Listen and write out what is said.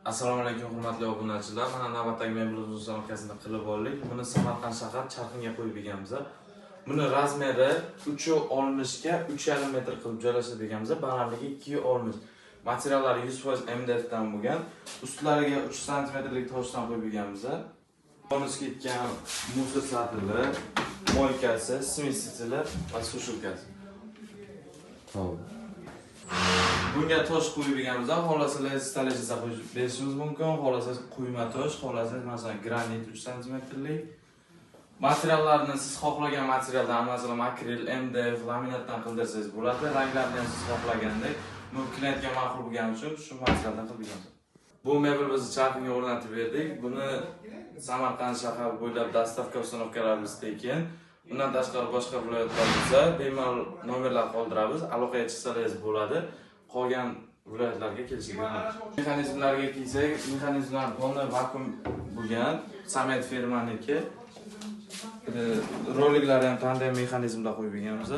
Assalomu alaykum, hurmatli obunachilar. Mana navbatdagi mebel установка sini qilib oldik. Buni Samarqand shahar Charxinga qo'yib berganmiz. Buni размер i 3.60 ga 3.5 metr qilib joylashtirib berganmiz. Balandligi 2.60. Materiallari 100% MDF dan bo'lgan. Ustlariga 3 santimetrlik toshdan qo'yib berganmiz. Bonus ketgan мусор satili, мойка si, смеситель i va сушилка si. Hop. Bunga tosh qo'yib berganmiz. Xohlasalar столешница qo'yib berishimiz mumkin, xohlasangiz quyma tosh, xohlasangiz, masalan, granit 3 santimetrlik. Materiallarni siz xohlagan materialdan, masalan, akril, MDF, laminatdan qildirsangiz bo'ladi. Ranglarni ham siz xohlagandek. Bu klientga ma'qul bo'lgani uchun shu materialdan qilib berganmiz. Bu mebel bizni Charxinga o'rnatib berdik. Buni Samarqand shahar bo'ylab доставка, установка larimiz tekin. Undan tashqari boshqa viloyatlar bo'lsa, bemalol nomerlar qoldiramiz, aloqaga chiqsangiz bo'ladi. Qolgan viloyatlarga kelishiga. Mexanizmlarga kelsak, mexanizmlar полный vakuum bo'lgan, Samet firmaniki. Roliklari ham tandem mexanizmda qo'yib berganmiz.